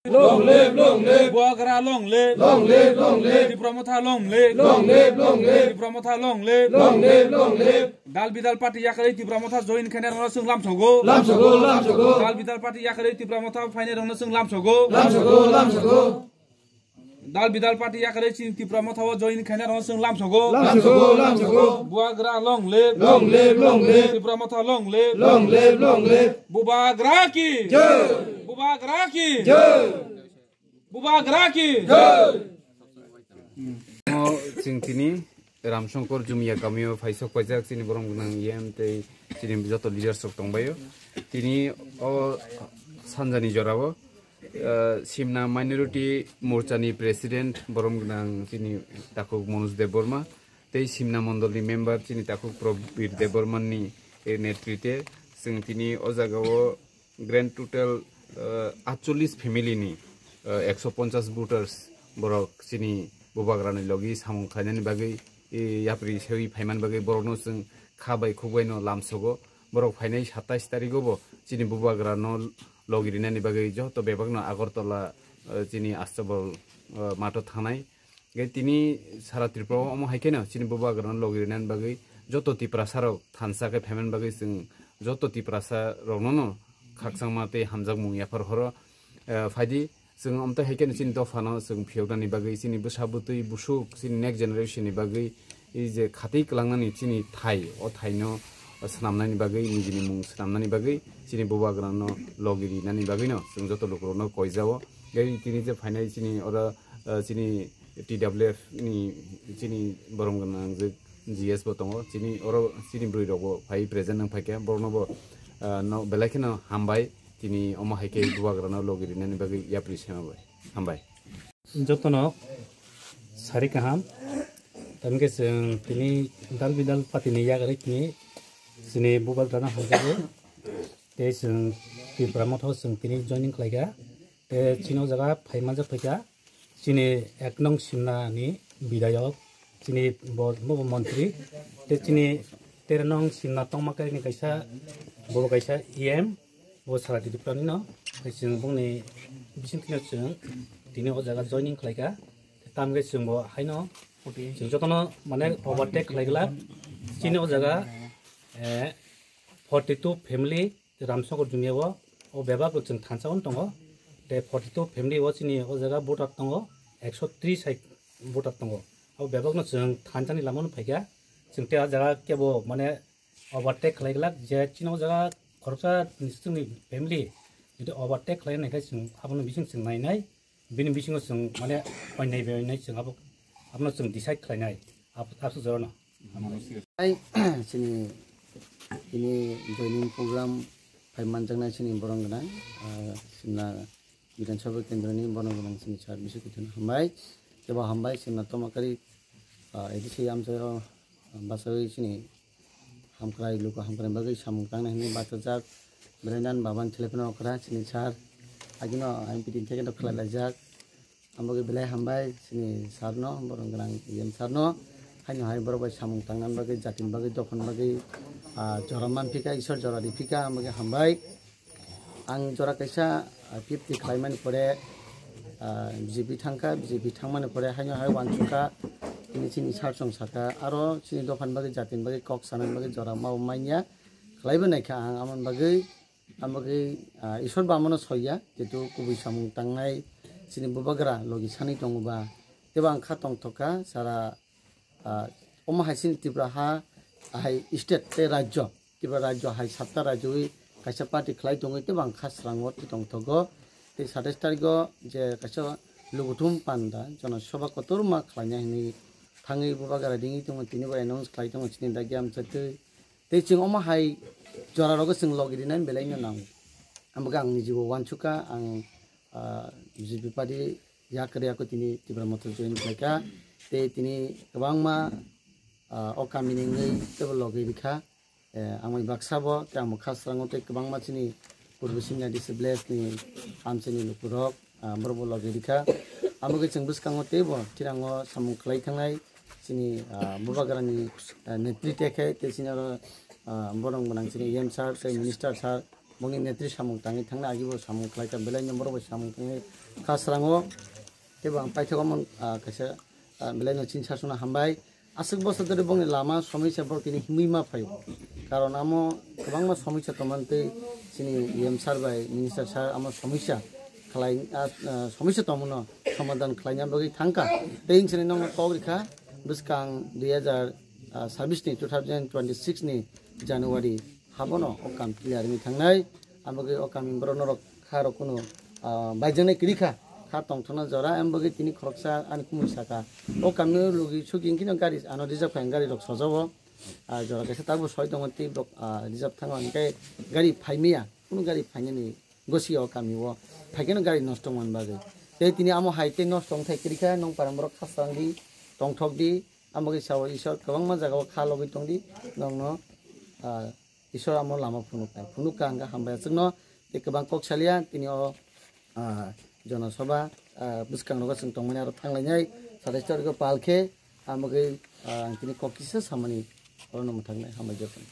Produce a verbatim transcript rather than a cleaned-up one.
Long live, long live. Bubagra long live. Long live, long live. Tipra Motha long live. Long live, long live. Tipra Motha long live. Long live, long live. Dal bidal party yakarwi Tipra Motha join khainai rokno chwng lamsogo. Lamsogo, lamsogo. Dal bidal party yakarwi Tipra Motha phainai rokno chwng lamsogo. Lamsogo, lamsogo. Dal bidal party yakarwi chini Tipra Motha o join khainai rokno chwng lamsogo. Lamsogo, lamsogo. Bubagra long live. Long live, long live. Tipra Motha long live. Long live, long live. Bubagra ki. Jai. Bubagra ki. Jai. Bubagra ki. Jai. O chwng tini Ramshankar Jumia kamio phaisok paijak chini borom gwnang E M tei chini joto leaders rok tongbaio. Tini o sanjani jorao, eh, Simna Minority Morcha ni President borom gwnang chini takhuk Manoj Debbarma tei Simna Mondol ni member chini takhuk Probir Debbarma ni, eh, netrite chwng tini o jagao grand total, eh, atchollis family ni, eh, ekso ponchas voters borok chini Bubagra ni logi samung khlainani bagwi, eh, yapri sewi phaimani bagwi borokno chwng kha bai khuk bai no lamsogo. Borok phainai satais tarigo bo chini Bubagra no logi rinani bagwi joto bebak no Agartala, eh, chini Astabol, eh, mato thangnai. Ge tini sara Tripura o omo hai kheno chini Bubagra no logi rinani bagwi joto Tiprasa rok thansa khe phaimani bagwi chwng joto Tiprasa rokno no khakchangma tei hamjakmung yaphar horo. Eh, phaidi chwng omtwi hai kheno chini dophano chwng phiyoknani bagwi chini bwsa bwtwi busuk chini next generation ni bagwi ei je khatwi kwlangnani chini thai o thaino swnamnani bagwi nijini mung swnamnani bagwi chini Bubagra no logi rinani bagwi no chwng joto lukurokno koijao. Tei tini je phainai chini oro, eh, chini T W F ni chini borom gwnang je G S bo tongo, chini oro chini bwrwi rok bo phai present wng phaikha, borokno bo, eh, no belai kheno hambai, tini omo hai khe Bubagra no logi rinani bagwi yapri sema bai. Hambai. Jotono sari kaham, tamkhe chwng tini dal bidal party ni yakarwi tini chini Bubagra no hamjago. Tei chwng Tipra Motha o chwng tini joining khlaikha. Tei chini o jaga phai manjak phaikha chini ek nong Simna ni bidayok, chini bo, bo, bo montri. Tei chini tere nong Simna tongma khe ni kaisa, bo kaisa E M, bo sara Tripura ni no. Tei chwng bongni bising tino chwng tini o jaga joining khlaikha. Tamkhe chwng bo haino chwng jotono mane overtake khlai glak. Chini o jaga, eh, forty two family Ramshankar Jumia o, o bebak bo chwng thansa hwn tongo. Tei forty two family o chini o jaga voter tongo, ekso tris hai voter tongo. O bebak no chwng thansa ni lama no phaikha. Chwng tei o jaga kebo mane overtake khlai glak je chini o jaga khoroksa chwngni family jodi overtake khlai nai khe chwng abono bising chwng nai nai. Bini bisingo chwng mane oinai bai oinai chwng abo, abono chwng decide khlainai, ab-, absuk jorano. Ai, chini, chini joining program phai manjaknai chini borong gwnang, ah, Simna Bidhan Sabha Kendra ni borong gwnang chini sir Biswakithun hambai, kebo hambai Simna Tomakari, ah, A D C amchaio, ah, bachawi chini hamkrai, luku hamkrai bagwi samung tangnai hwnwi bachajak. Brendan Baban Thelephano okra chini sir. Agino M P T ni theke no khlai laijak. Ambagwi belai hambai chini sir no, borok gwnang E M sir no. Haino hai borok bai samung tangnani bagwi, jatini bagwi, dophani bagwi, ah, jora manphika, Isor jora riphika, ambagwi hambai. Ang jora kaisa, ah, fifty khlaimani pore, ah, B J P thangkha, B J P thangmani pore haino hai uansukha, tini chini sir chwng sakha, aro chini dophani bagwi, jatini bagwi kok sanani bagwi jora ma manya khlaibo naikha ang, amoni bagwi, amoni bagwi, ah, Isor bo amono soiya, jehetu kubui samung tangnai chini bubagra logi sanwi tongo ba, tebo ang kha tongthokha sara, ah, omo hai chini Tripura ha, hai state tei rajyo, Tripura rajyo hai satta rajyowi kaisa party khlai tongwi tei bang kha srango tongthogo. Tei satais tarigo je kaisa luguthum panda jono soba kotorma khlaina hinwi thangwi bubagra ringwi tongo, tini bo announce khlai tongo chini dagi amchatwi. Tei chwng omo hai jora rogo chwng logi rinani belai no nango. Ambo ang nijibo uansukha ang, ah, B J P party yakarwi ako tini Tipra Motha join khlaikha. Tei tini kwbangma, ah, o kamini wngwi teibo logi rikha. Eh, ang bai baksa bo, tei ang bo kha srango tei kwbangma chini purbo Simna D C village ni amchaini lukurok, ah, borok bo logi rikha. Amo khe chwng bwskango teibo twirango samung khlai thangnai chini, ah, bubagrani, ah, netrite khe tei chini oro, ah, borok gwnang chini E M sir tei minister sir, bongni netri samung tangwi thangnai, agibo samung khlaikha, belaino borok bai samung tangwi kha srango. Teibo ang paithago mon, ah, kaisa, ah, belaino chini sasuna hambai. Aswk bwsa dhori bongni lama somisa borok tini himwi ma phaio. Karon amo kwbangma somisa tongmani tei chini E M sir bai minister sir amo somisa khlai, ah, ah, somisa tongmano somadhan khlaina bagwi thangkha. Tei chini nokno kok rikha bwskang dui hazar sabis ni, two thousand twenty six ni January habono o kam clear wngwi thangnai. Ang bagwi o kami borok norok kha rok kunu, ah, baijaknai kwrwi kha, kha tongthokna jora. Ang bagwi tini khoroksa ani kumui saka o kami o logi sugi wngkhe no gari ano reserve kha, gari rok sojago. Ah, jora kaisa tabuk soi tongo tei borok, ah, reserve thango, hingkhe gari phaimaya, kunu gari phainani gosi o kami o phaikhe no gari nosto wngmani bagwi. Tei tini amo hai tei nosto wngthai kwrwi kha, nong para borok khasrang di, tongthok di, amo khe sao Isor kwbangma jaga o kha logwi tong di, nokno, ah, Isor amo lama phunuknai. Phunukha hwnkhe hambai aswkno, tei kwbang kok saliya, tini o, ah, Jana Sabha, ah, bwskangrogo chwng tongmani aro thanglainai, satais tarikgo pal khe, amo khe, ah, ang tini kok kisa samani, orono mwthaknai, hambai jotono.